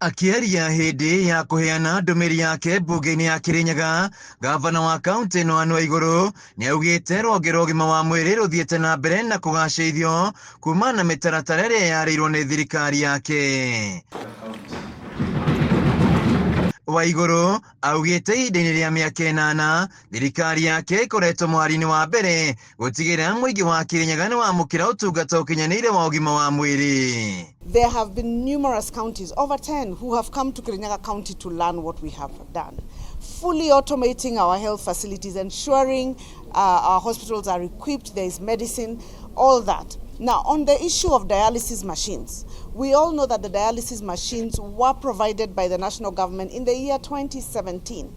Akĩaria hĩndĩ ya kũheana ndũmĩrĩri yake mbunge-inĩ ya Kirinyaga, gavana wa kaũntĩ ĩno Anne Waigũrũ nĩaugĩte rũhonge rwa ũgima wa mwĩrĩ rũthiĩte na mbere na kũgacĩrithio kumana na mĩtaratara ĩrĩa yarĩirwo nĩ thirikari yake. Waigũrũ augĩte ihinda-inĩ rĩa mĩaka ĩnana thirikari yake ĩkoretwo mũhari-inĩ wa mbere gũtigĩrĩra mũingĩ wa Kirinyaga nĩ wamũkĩra ũtungata ũkinyanĩire wa ũgima wa mwĩrĩ. There have been numerous counties, over 10, who have come to Kirinyaga County to learn what we have done. Fully automating our health facilities, ensuring our hospitals are equipped, there is medicine, all that. Now, on the issue of dialysis machines, we all know that the dialysis machines were provided by the national government in the year 2017.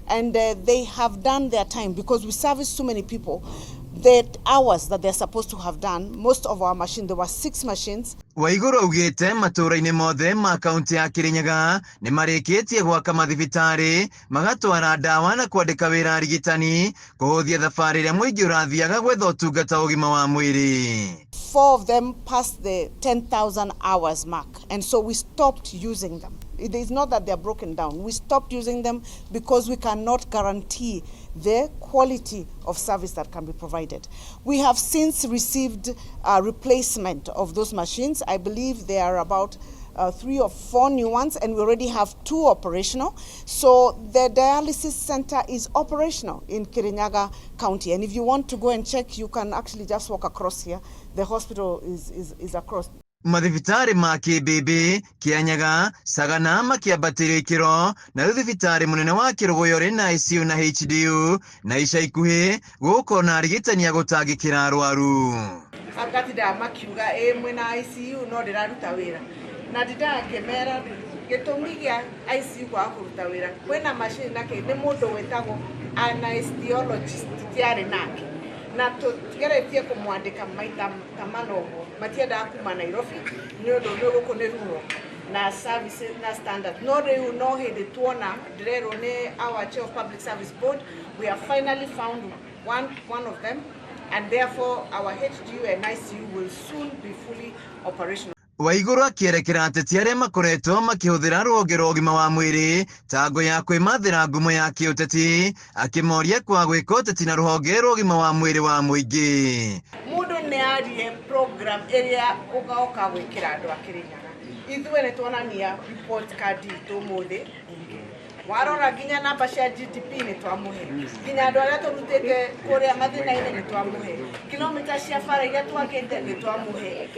And they have done their time because we service so many people. The hours that they're supposed to have done, most of our machines, there were 6 machines. Waigũrũ augĩte matũũra-inĩ mothe ma kaũntĩ ya Kirinyaga nĩ marĩkĩtie gwaka mathibitarĩ, magatwara ndawa na kwandĩka wĩra arigitani, kũhũthia thabarĩ ĩrĩa mũingĩ ũrathiaga gwetha ũtungata wa ũgima wa mwĩrĩ. 4 of them passed the 10,000 hours mark, and so we stopped using them. It is not that they are broken down. We stopped using them because we cannot guarantee the quality of service that can be provided. We have since received a replacement of those machines. I believe there are about 3 or 4 new ones, and we already have 2 operational. So the dialysis center is operational in Kirinyaga County. And if you want to go and check, you can actually just walk across here. The hospital is across. Mathibitarĩ ma Kĩmbĩmbĩ, Kĩanyaga, Sagana makĩambatĩrio ikĩro, na rĩu thibitarĩ mũnene wa Kĩrũgũya ũrĩ na ICU na HDU, na ica ikuhĩ gũgũkorwo na arigitani a gũtangĩkĩra arwaru. Agatindaga makiuga ĩ mwĩna ICU no ndĩraruta wĩra, na ndindaga ngĩmera gĩtũmi gĩa ICU kwaga kũruta wĩra kwĩna macini na kĩ nĩ mũndũ wĩtagwo anesthesiologist tũtiarĩ nake, na tũgeretie kũmwandĩka maita ta mana ũguo, matiendaga kuma Nairobi nĩ ũndũ nĩ gũkũ nĩ rural na services na standard. No rĩu no hĩndĩ tuona ndĩrerwo nĩ our chair of public service board, we have finally found one of them, and therefore our HDU and ICU will soon be fully operational. Waigũrũ akĩerekera ateti arĩa makoretwo makĩhũthĩra rũhonge rwa ũgima wa mwĩrĩ ta ngo ya kwĩmathĩra ngumo ya kĩũteti, akĩmoria kwaga gwĩka ũteti na rũhonge rwa ũgima wa mwĩrĩ wa mũingĩ. Mũndũ nĩ arie program ĩrĩa ũgoka gwĩkĩra andũ a Kĩrĩnyaga. Ithuĩ nĩ tuonania report card itũ ũmũthĩ bunge. Warora nginya namba cia GDP nĩ twamũhe, nginya andũ arĩa tũrutĩte kũrĩa mathĩna-inĩ nĩ twamũhe, kilomita cia bara iria twakĩte nĩ twamũhe,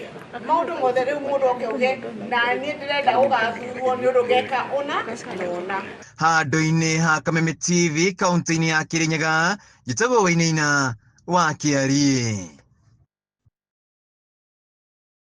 maũndũ mothe. Rĩu mũndũ oke uge na niĩ ndĩrenda gũgathurwo nĩ ũndũ ngeka ũna na ũna. Handũ-inĩ ha Kameme TV kaũntĩ-inĩ ya Kĩrĩnyaga, njĩtagwo Wainaina wa Kĩarie.